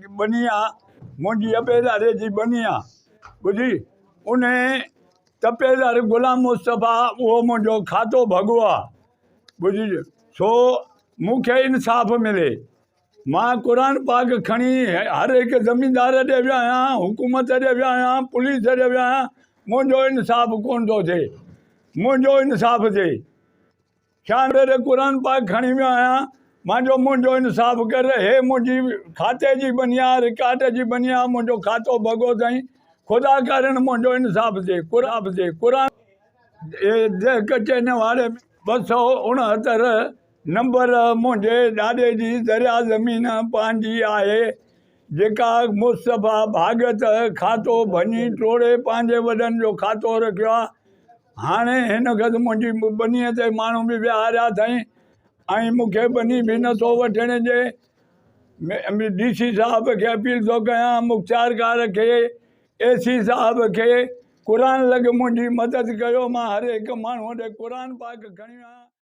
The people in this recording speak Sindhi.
ٻني آ منهنجي ابي ڏاڏي جي ٻني آ ٻڌي انهي تپيدار غلام مصطفيٰ اهو منهنجو کاتو ڀڳو آ ٻڌي سو مون کي انصاف ملي مان قرآن پاڪ کڻي هر هڪ زميندار ڏي ويو آهيان حڪومت ڏي ويو آهيان پوليس ڏي ويو آهيان منهنجو انصاف ڪونه ٿو ٿئي منهنجو انصاف ٿئي شان ڪري قرآن پاڪ کڻي ويو آهيان مان جو منهنجو انصاف ڪر هي منهنجي کاتي جي ٻني آ رڪارڊ جي ٻني آ منهنجو کاتو ڀڳو اٿئي خدا ڪارڻ منهنجو انصاف ٿئي قرآن ٿئي قرآن ديهه ڪچي نواڙي ۾ 269 نمبر منهنجي ڏاڏي جي دريا زمين پنهنجي آهي جيڪا مصطفيٰ ڀاڳت کاتو ڀڃي ٽوڙي پنهنجي وڏن جو کاتو رکيو آ هاڻي هن وقت منهنجي ٻنيء تي ماڻهو به ويهاريا اٿائين ۽ مون کي ٻني به نٿو وٺڻ ڏي. ڊي سي صاحب کي اپيل ٿو ڪيان، مختيارڪار کي، اي سي صاحب کي، قرآن لڳ منهنجي مدد ڪيو، مان هر هڪ ماڻهوء ڏي قرآن پاڪ کڻي ويو آهيان.